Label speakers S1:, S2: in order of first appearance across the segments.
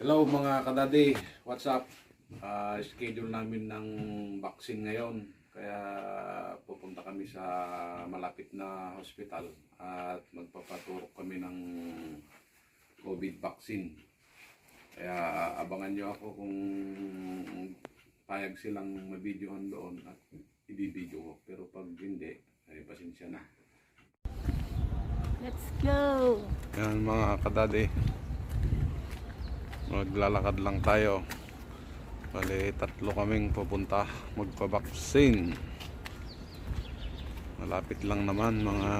S1: Hello mga kadadi, what's up? Schedule namin ng vaccine ngayon. Kaya pupunta kami sa malapit na hospital at magpapaturok kami ng COVID vaccine. Kaya abangan nyo ako kung payag silang mabidyohan doon at ibibidyo ko. Pero pag hindi, ay pasensya na.
S2: Let's go!
S1: Yan mga kadadi, maglalakad lang tayo. Bali, tatlo kaming pupunta magpa-vaccine. Malapit lang naman, mga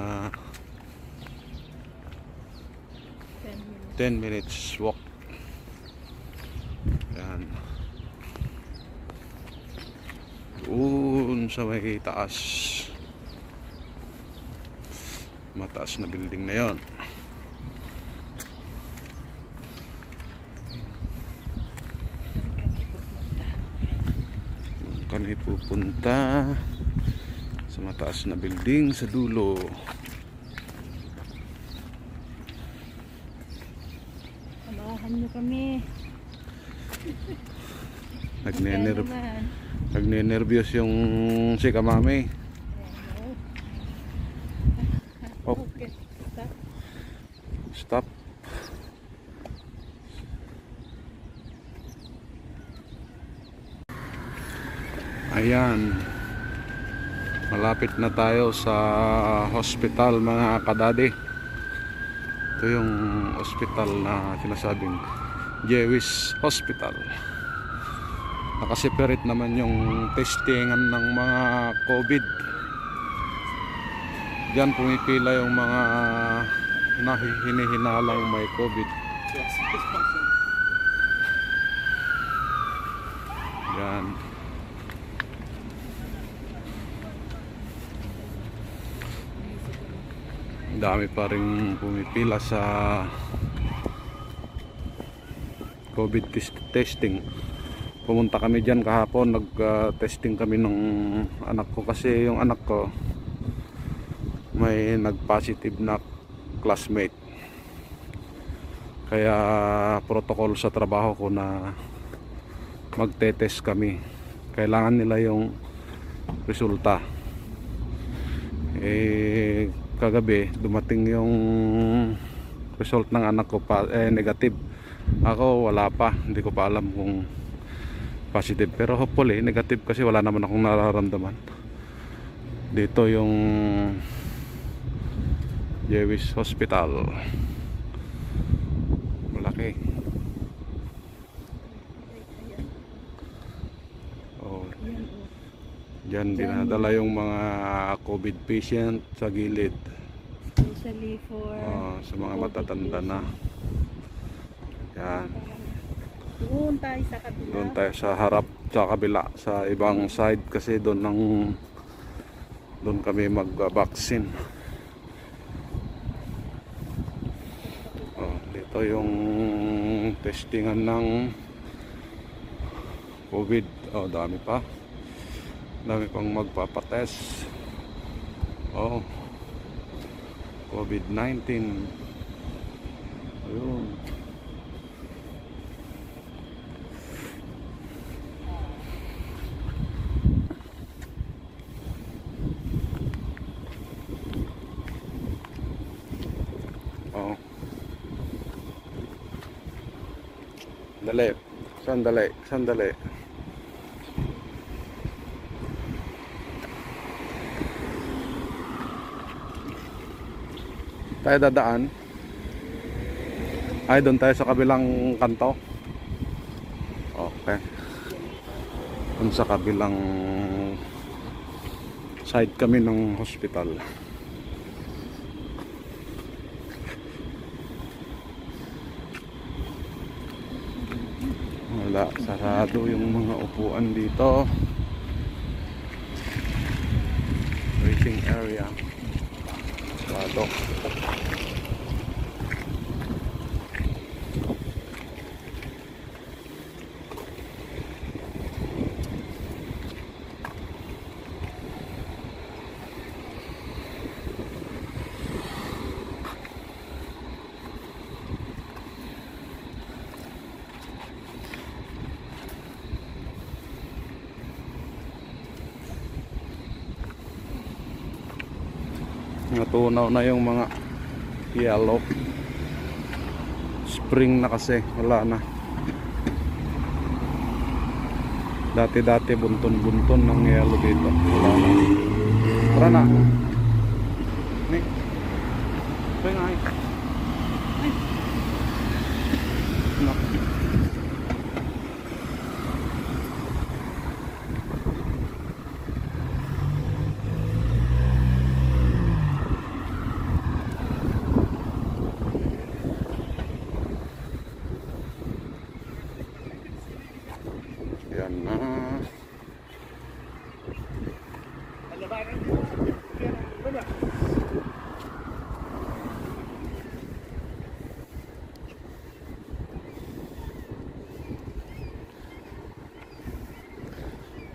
S1: 10 minutes walk. Yan. Doon sa may taas. Mataas na building na yon. Kami pupunta sa mataas na building sa dulo.
S2: Samahan niyo kami.
S1: Nagnenervyos yung si Kamami. Oh,
S2: Okay, stop.
S1: stop. Ayan, malapit na tayo sa hospital mga kadadi. Ito yung hospital na sinasabing Jewish Hospital. Nakaseparate naman yung testingan ng mga COVID. Diyan pumipila yung mga hinihinalang may COVID. Yan. Dami pa rin pumipila sa COVID testing. Pumunta kami dyan kahapon, nag-testing kami ng anak ko kasi yung anak ko may nag-positive na classmate. Kaya protocol sa trabaho ko na magte-test kami. Kailangan nila yung resulta. Kagabi dumating yung result ng anak ko negative. Ako wala pa, hindi ko pa alam kung positive, pero hopefully negative kasi wala naman akong nararamdaman. Dito yung Jewish Hospital, malaki. Oh, diyan dinadala yung mga COVID patient sa gilid.
S2: Especially for
S1: Sa mga matatanda na. Yan.
S2: doon tayo sa kabila.
S1: Doon tayo sa harap, sa kabila, sa ibang side kasi doon kami mag-vaccine. Dito yung testingan ng COVID. Dami pa. Dami pang magpapatest. COVID-19. Ayun. Sandali. Tayo dadaan. Ay, doon tayo sa kabilang kanto. Okay. Doon sa kabilang side kami ng hospital. Wala, sarado yung mga upuan dito. Waiting area. Sarado. Natunaw na yung mga yellow. Spring na kasi, wala na. Dati-dati bunton-bunton ng yellow dito. Wala na. Tara na. Ni. Spring ay. No. Yan na.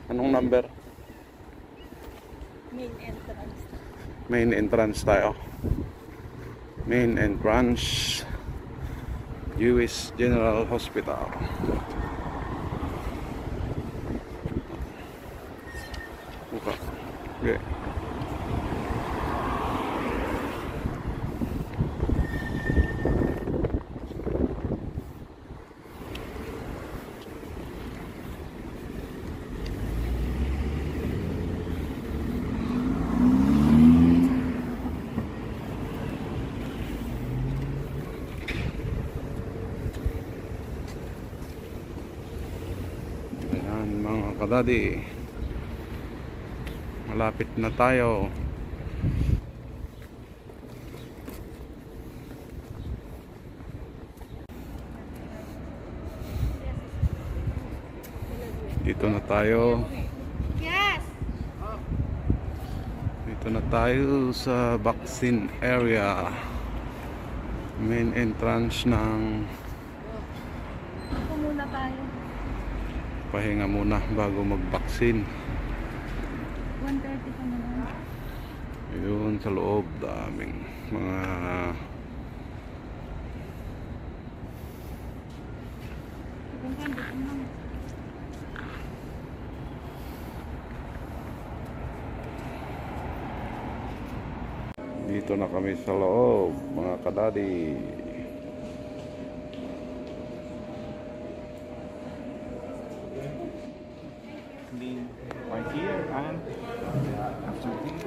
S1: Anong number?
S2: Main entrance.
S1: Main entrance tayo. Main entrance. US General Hospital. Buka. Okay. Ayan mga kadadi, malapit na tayo. Dito na tayo.
S2: Yes!
S1: Dito na tayo sa vaccine area. Main entrance ng
S2: Ako muna tayo.
S1: pahinga muna bago mag-vaccine.
S2: 1:30 pa naman.
S1: Yun sa loob, daming mga dito na kami sa loob, mga kadadi.
S3: Clean right here and after this.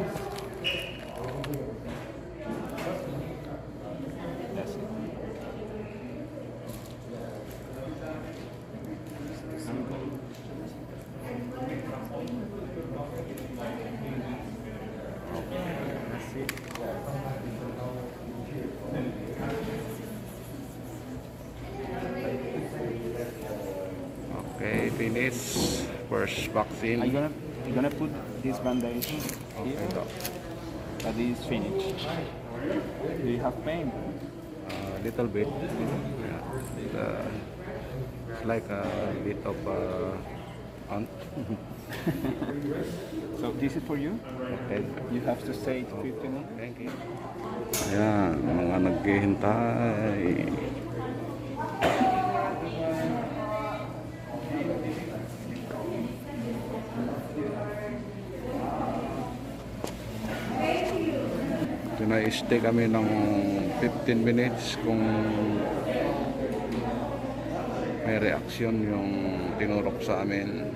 S3: That's it. That's it.
S1: Okay, finish first vaccine.
S3: I'm gonna put this bandage
S1: Okay,
S3: here,
S1: doc.
S3: but this is finished. Do you have pain?
S1: Little bit. Yeah. It's like a bit of aunt.
S3: So this is for you.
S1: Okay.
S3: You have to stay 15 minutes.
S1: Thank you. Ayan, mga naghihintay. Pina-stay kami ng 15 minutes kung may reaksyon yung tinurok sa amin.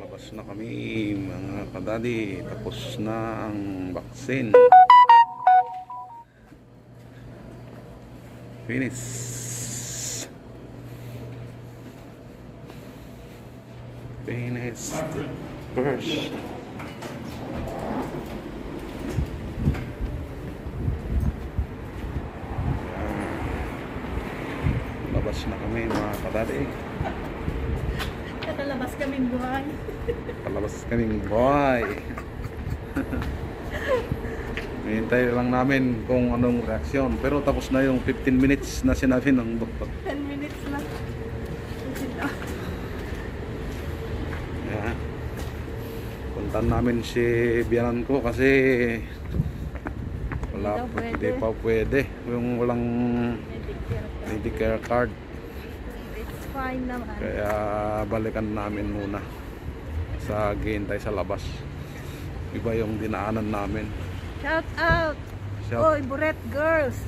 S1: Labas na kami mga kadadi, tapos na ang vaccine. Finish. Finish first. Labas na kami mga kadadi.
S2: Kakalabas kaming buhay.
S1: Palabas kaming buhay. Hintay lang namin kung anong reaksyon. Pero tapos na yung 15 minutes na sinabi ng doktor.
S2: 10 minutes lang.
S1: Yeah. Puntan namin si biyanan ko kasi wala,
S2: Hindi daw
S1: hindi pa pwede. Yung walang
S2: Medicare.
S1: Medicare card.
S2: fine naman.
S1: Kaya balikan namin muna sa ghihintay sa labas. Iba yung dinaanan namin.
S2: Shout out!
S1: Shout,
S2: Oy, Buret Girls!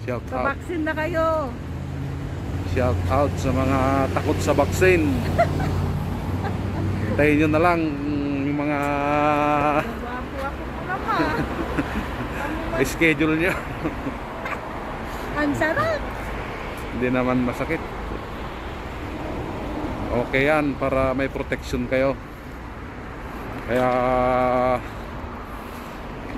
S1: shout out.
S2: Pabaksin na kayo!
S1: Shout out sa mga takot sa vaccine. Hintayin nyo na lang yung mga
S2: Wapo-wapo ko naman.
S1: schedule nyo.
S2: Ang sarap!
S1: Hindi naman masakit. Okay yan para may protection kayo. Kaya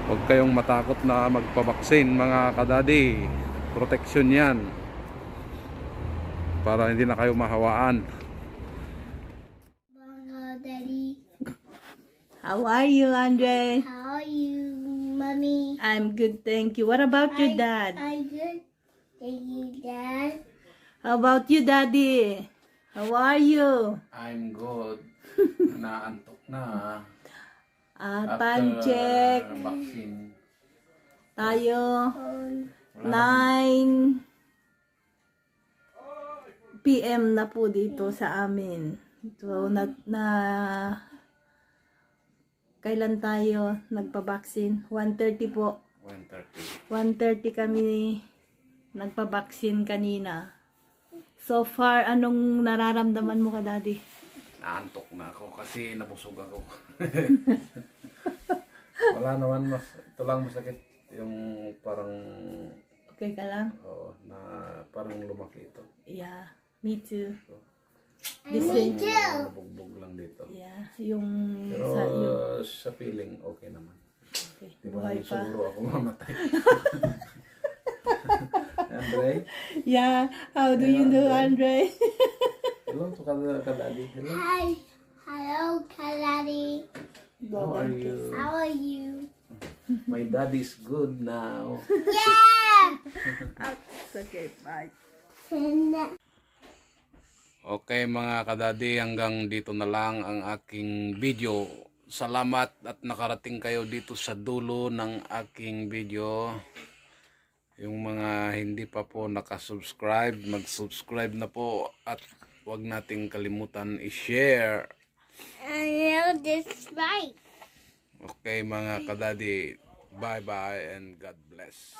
S1: huwag kayong matakot na magpabaksin mga kadadi. Protection yan para hindi na kayo mahawaan.
S4: Daddy,
S2: How are you, Andre?
S4: how are you, Mommy?
S2: I'm good, thank you. What about your dad?
S4: I'm good. Thank you, Dad.
S2: How about you, Daddy? How are you?
S1: I'm good. Naantok na.
S2: Time check.
S1: Vaccine.
S2: Tayo. 9 PM na po dito sa amin. So, kailan tayo nagpabaksin? 1:30 po.
S1: 1:30.
S2: 1:30 kami nagpabaksin kanina. So far, anong nararamdaman mo ka, Daddy?
S1: Naantok na ako kasi nabusog ako. Wala naman ito lang masakit yung parang
S2: Okay ka lang?
S1: na parang lumaki ito.
S2: Yeah, me too.
S4: Me too.
S1: Nabugbog lang dito.
S2: Yeah, yung
S1: Pero
S2: sa yung
S1: sa feeling okay naman.
S2: okay,
S1: Di ba
S2: buhay pa.
S1: siguro ako mamatay. Andre?
S2: Yeah, how do you do, Andre?
S1: Hello to kadadi. Hello.
S4: Hi. Hello, Daddy.
S1: How are you?
S4: How are you?
S1: My daddy's good now.
S4: Yeah.
S2: It's okay, bye.
S1: Okay mga kadadi, hanggang dito na lang ang aking video. Salamat at nakarating kayo dito sa dulo ng aking video. Yung mga hindi pa po nakasubscribe, mag-subscribe na po at huwag nating kalimutan i-share.
S4: I know this right.
S1: Okay mga kadadi, bye bye and God bless.